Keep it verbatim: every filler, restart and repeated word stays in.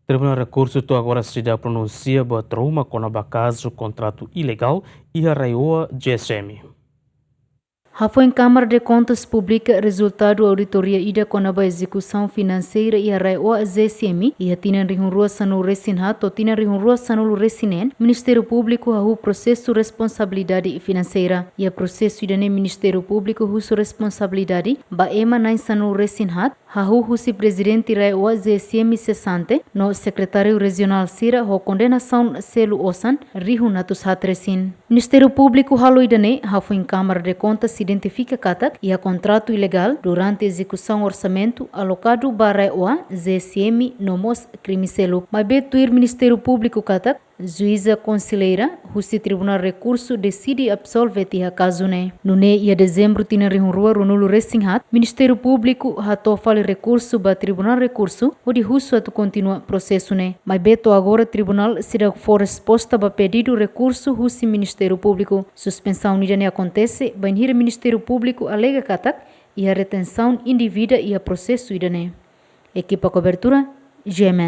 Tribunál Rekursu to'o agora seidauk pronunsia ba trauma kona-ba kazu kontratu ilegál iha RAEOA-ZEESM. Hafoin Câmara de Contas publika rezultadu auditoria ida kona-ba ezekusaun finanseira iha RAEOA-ZEESM iha tinan rihun rua sanulu resin haat to'o tinan rihun rua sanulu resin neen, Ministériu Públiku hahú prosesu responsabilidade finanseira. Iha prosesu ida-ne'e Ministériu Públiku husu responsabilidade ba ema na'in sanulu resin haat, hahú husi Prezidente RAEOA-ZEESM sesante no sekretáriu rejionál sira ho kondenasaun selu osan rihun atus haat resin. Ministériu Públiku halo ida-ne'e hafoin Câmara de Contas identifika katak iha kontratu ilegál durante ezekusaun orsamentu alokadu ba RAEOA-ZEESM no mós krime seluk. Maibé tuir Ministériu Públiku katak juíza konselleira husi Tribunál Rekursu deside absolve tiha kazu ne'e. Nune'e iha Dezembru tinan rihun rua ruanulu resin haat, Ministériu Públiku hato'o fali rekursu ba Tribunál Rekursu hodi husu atu kontinua prosesu ne'e. Maibé to'o agora tribunál seidauk fó resposta ba pedidu rekursu husi Ministériu Públiku. Suspensaun ida-ne'e akontese bainhira Ministériu Públiku alega katak iha retensaun indevida iha prosesu ida-ne'e. Ekipa kobertura, G M N.